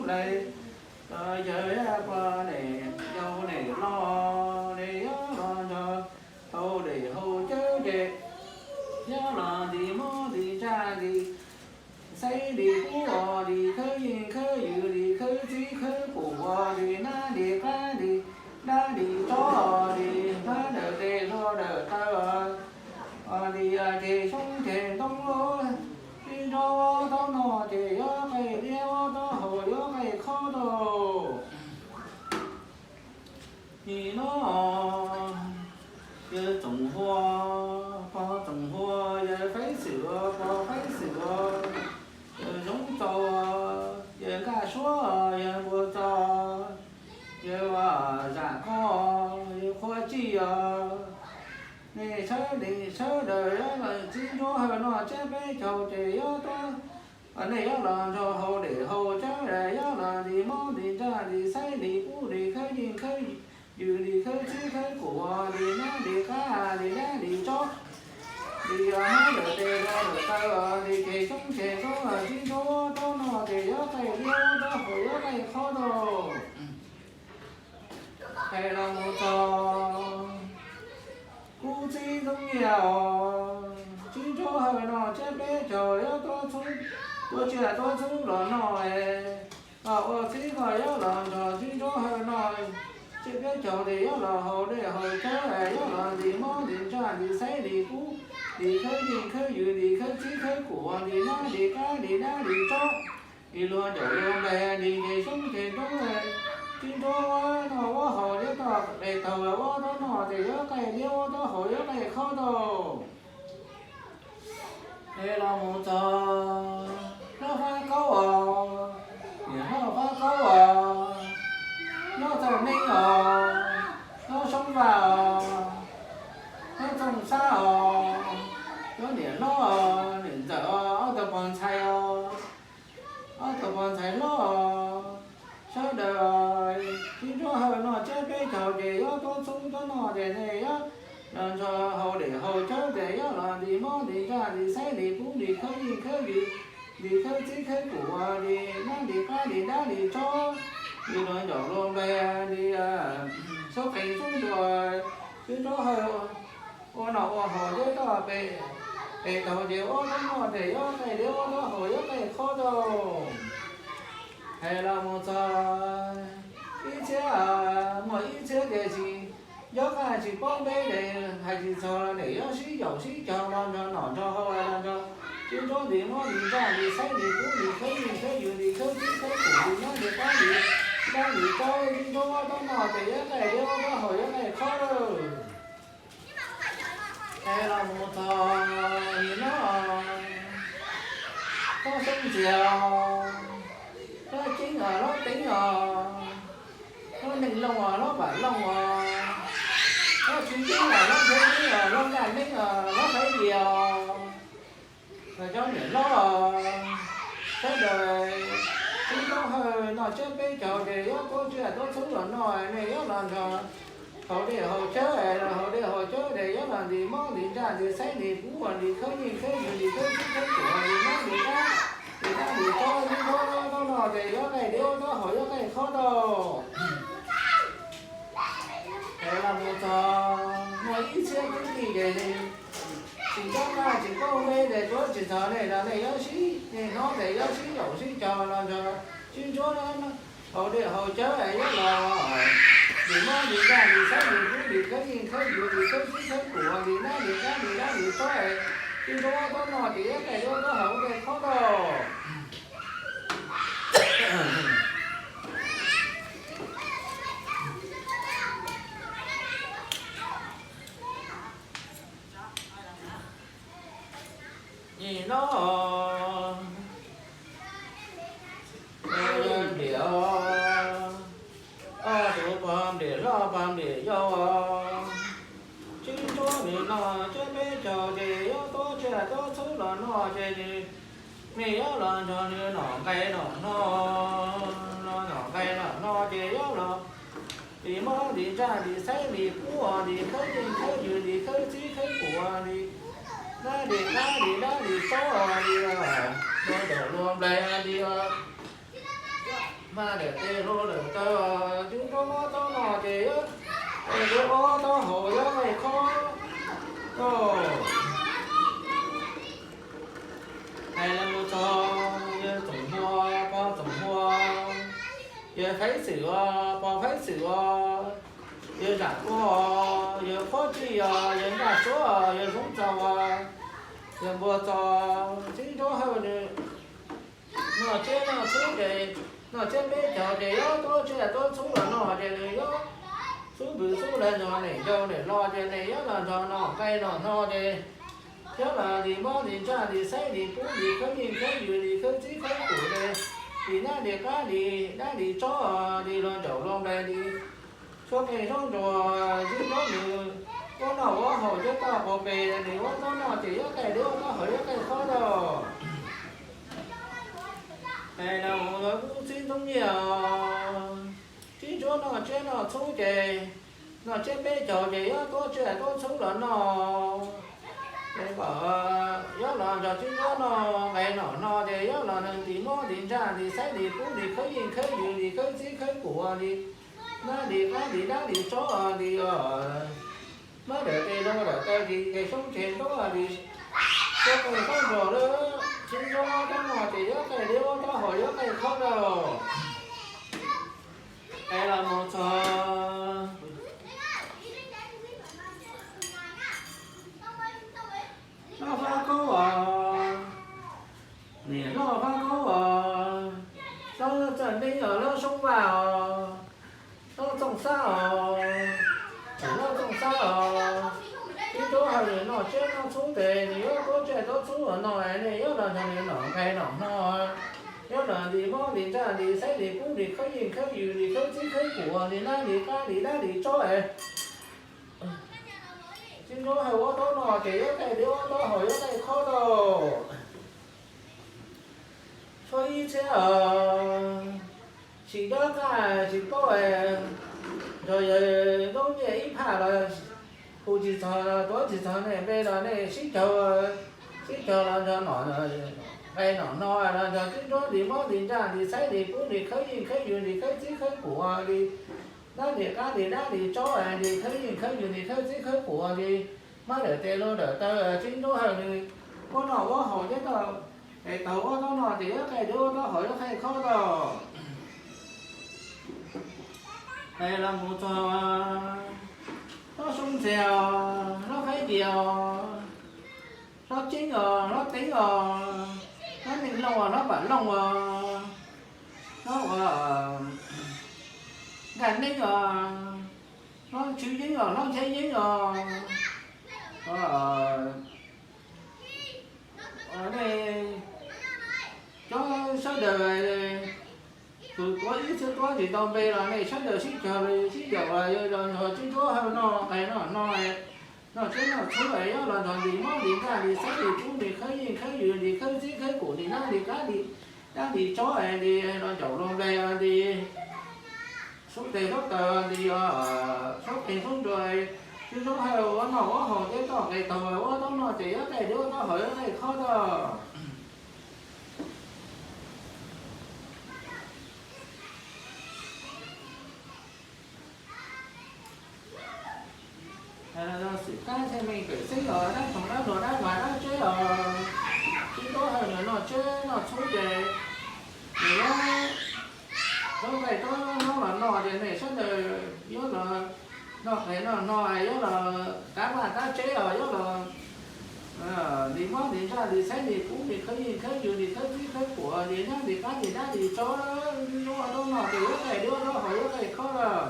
Lawv yawg pog niam yau niam los, niam yog los nrog haus dej haus cawv ces, yog los ntim mov ntim ntsaj ntim xeeb ntim kub os, ntim khawb yeej khawb ywm ntim khawb txib khawb kum os, ntim nab ntim qab ntim dab ntim tsob os, ntim hlab dawm tes hlo dawm taw os, ntim ceg xyoob ceg ntoo, sib nrog ua taub noj ces yuav qaij liab, ua taub hau yuav qaij qhob tau. Nim no yawg Txoov Hua, pog Txoov Hua, yawg Faib Xwm, pog Faib Xwm, yawg Zoov Txaus, yawg Nkaj Suab, yawg Npua Txos, yawg Zam Kho, yawg Qhua Cij os, nej sawv daws, sawv daws yuav los sib nrog haus noj tsiab peb caug ces yuav tuaj, nej yuav los nrog haus dej haus cawv, yuav los ntim mov ntim ntsaj ntim xeeb ntim kub ntim khawb yeej khawb ywm ntim khawb txib khawb kum, ntim nab ntim qab ntim dab ntim tsob, ntim hlab dawm tes hlo dawm taw, ntim ceg xyoob ceg ntoo, sib nrog ua taub noj ces yuav qaij liab, ua taub hau yuav qaij qhob tau. Hais los mus txog kub txib ntxoov nyiaj os, sib nrog haus noj tsiab peb caug yuav tuab txhub, tuab tsiaj tuab txhub los noj es, ua txhib koj yuav los nrog sib nrog haus noj tsiab peb caug ces yuav los haus dej haus cawv, yuav los ntim mov ntim ntsaj ntim xeeb ntim kub, ntim khawb yeej khawb ywm ntim khawb txib khawb kum, ntim nab ntim qab ntim dab ntim tsob, ntim luag ncaum luag nplaig ntim ceg xyoob ceg ntoo, sib nrog ua noj ua haus liab toj qes taug ua taub noj ces yuav qaij liab ua taub hau yuav qaij qhob tau. Es los mus txog hlob Fab Kaub os, niam hlob Fab Kaub os, hlob Txawj Neeb os, hlob Soob Vaj os, hlob Txooj Xab os, hlob niam hlob os, niam ntxawm os, ob tug pog ntxhais os, ob tug pog ntxhais hlob os, sawv daws sib nrog haus noj tsiab peb caug ces yuav tuab txhub tuab noj ces nej yuav los nrog haus dej haus cawv ces yuav los ntim mov ntim ntsaj ntim xeeb ntim kub ntim khawb yeej khawb ywm ntim khawb txib khawb kum, ntim nab ntim qab ntim dab ntim tsob, ntim luag ncaum luag nplaig ntim xub qees xub ntuas, sib nrog haus ua noj ua haus liab toj qes taug ces ua taub noj ces yuav qaij liab ua taub hau yuav qaij qhob tau. Hais los mus txog ib txhiab, muaj ib txhiab ces tsis nco qab tsis paub npe ces hais tsis txog los nim yuav sib yaum sib cog los nrog noj nrog haus los nrog sib nrog ntim mov ntim ntsaj ntim xeeb ntim kub ntim khawb yeej khawb ywm ntim khawb txib khawb kum ntim nab ntim qab ntim dab ntim tsob sib nrog ua taub noj ces yuav qaij liab ua taub hau yuav qaij qhob lawm. Es los mus txog nim no hlob Xyoob Ntxiag os, hlob Ceeb os, hlob Teeb os, hlob Neej Looj os, hlob Vam Looj os, hlob Tswv Yeeb os, hlob Ntheb Neeb os, hlob Nkaj Neeb os, hlob Faiv Yias os, cov niam hlob os, sawv daws sib nrog haus noj tsiab peb caug ces yuav tuab tsiaj tuab txhub los noj, nej yuav los nrog haus dej haus cawv, haus dej haus cawv ces yuav los ntim mov ntim ntsaj ntim xeeb ntim kub ntim khawb yeej khawb ywm ntim khawb txib khawb kum ntim nab ntim qab ntim dab ntim tsob ntim nrog taub noj ces yuav qaij liab ua taub hau yuav qaij qhob tau. Es los mus txog muaj ib txhiab kwv tij ces tsis nco qab tsis paub npe ces tuav tsis txog nej los nej yuav sib, nej hnov ces yuav sib yaum sib cog los nrog sib ntsuab haus dej haus cawv yuav los ntim mov ntim ntsaj ntim xeeb ntim kub ntim khawb yeej khawb ywm ntim khawb txib khawb kum ntim nab ntim qab ntim dab ntim tsob, sib ntsuab taub noj ces yuav qaij liab ua taub hau yuav qaij qhob tau. Nim no yog nplij, ob tug pog nplij hlob pog nplij yau, sib ntsuab nim no tsiab peb caug ces yuav tuab tsiaj tuab txhub los noj ces nws, nej yuav los nrog nws noj nqaij noj hno, los noj nqaij noj hno ces yuav los ntim mov ntim ntsaj ntim xeeb ntim kub ntim khawb yeej khawb ywm ntim khawb txib khawb kum ntim dab ntim qab ntim dab ntim tsob ntim luag ncaum luag nplaig ntim Mas daim tes hluav daim taw, tib nrov ob taub no ces yog, ob taub hau yog qaij khob. Hais los mus txog yawg Txoom Hua, pog Txoom Hua, yawg Faib Xwm os, pog Faib Xwm os, yawg Zam Ua, yawg Qhuab Tsij os, yawg Ntaj Suab, yawg Zoob Txaus, yawg Npua Txos, tib nrov hawj nws noj tsiab noj txhub ces, noj tsiab peb caug ces yog tuab tsiab tuab txhub los noj ces nws yog xub pwg xub lawv nrog niam yau niam los ces nws yog los nrog noj nqaij noj hno ces yog los nti mob nti ntsaj nti xaib nti pub nti khawb yeej khawb yws nti khawb txib khawb pum nti, nti nab nti qab nti dab nti tsob nti los ncaum los nplaig nti suab qeej suab nruas tib nrov nws ua noj ua haus cov toj qas pes nws ua noj noj ces yog qaij dib ua noj haus yog qaij khob lauj. Es los mus lawv kuj txib ntxoov nyiaj os, tib nrov noj tsiab noj txhub ces noj tsiab peb caug ces yog tuab tsiab tuab txhub los noj. Es kom yog los nrog tib nrov noj nqaij noj hno ces yog los nws nti mob nti ntsaj nti xaib nti pub nti khawb yeej khawb yws nti khawb txib khawb pum nti nab nti qab nti dab nti tsob nti mab daim tes hluav daim taw nti nqes xyoob tseg ntaub nti suab qeej suab nruas lawm, tib nrov ob taub no ces yog qaij dib ob taub hau yog qaij khob lauj. Es los mus txog Loj Fab Kaub os, niam Loj Fab Kaub os, Loj Txawj Neeb os, Loj Soob Vaj os, Loj Txooj Xab os, Loj Txooj Xab os, tib nrov hawj nws noj tsiab noj txhub ces nws yog tuab tsiab tuab txhub los noj es nws yog los nrog nws noj nqaij noj hno, yog los nti mob nti ntsaj nti xaib nti pub nti khawb yeej khawb yws nti khawb txib khawb pum nti nab nti qab nti dab nti tsob es tib nrov hawj ua taub no ces yog qaij dib ua taub hau yog qaij khob lauj. Tshuab ib txhiab os, tsis nco qab tsis paub, nrog yawg Ntxoov Nyiaj ib phaj los hu tsis txog, tuav tsis txog nej npe los nej sib caug, sib caug los nrog nom nqaij nom hno los nrog tib nrov nti mob nti ntsaj nti xaib nti pub nti khawb yeej khawb yws nti khawb txib khawb pum nti nab nti qab nti dab nti tsob nti khawb yeej khawb yws nti khawb txib khawb pum nti mab daim tes hluav daim taw tib nrov hawj nws ua noj ua haus cov toj, es taug ua taub no ces yog qaij dib ua taub hau yog qaij khob lauj. Es los mus txog Hlob Soob Ntxhias os, Hlob Faib Ntxhias os, Hlob Ceeb os, Hlob Teeb os, Hlob Neej Looj os, Hlob Vam Looj os, Hlob ua Nkaj Neeb os, Hlob Tswv Yeeb os, Hlob Nchab Yeeb os, nej cov sawv daws, tus tuav ib txhiab tuav tsis tau npe los nej sawv daws sib cog sib yaum los yog nrog tib nrov hawj noj nqaij noj hno, noj tsiab noj txhub es yog los nrog nti mob nti ntsaj nti xaib nti pub nti khawb yeej khawb yws nti khawb txib khawb pum nti nab nti qab nti dab nti tsob nti los ncaum los nplaig nti suab tes suab taw nti suab qeej suab nruas, tib nrov hawj ua noj ua haus cov toj nqes taug ua taub no ces yog qaij dib ua taub hau yog qaij khob lauj. Xwm kab thiaj meej pem xeeb os, dab tsoog dab luag dab vaj dab tseb os, tib nrov hawj nws noj tsiab noj txhub ces nws lub nqaij tsob hlob los noj ces nej sawv daws yuav los noj qe noj no yuav los kab vaj kab tseb os, yuav los nti mob nti ntsaj nti xaib nti pub nti khawb yeej khawb yws nti khawb txib khawb pum nti nab nti qab nti dab nti tsob, tib nrov hawj noj ces yuav qaij dib ua taub hau yuav qaij khob lauj.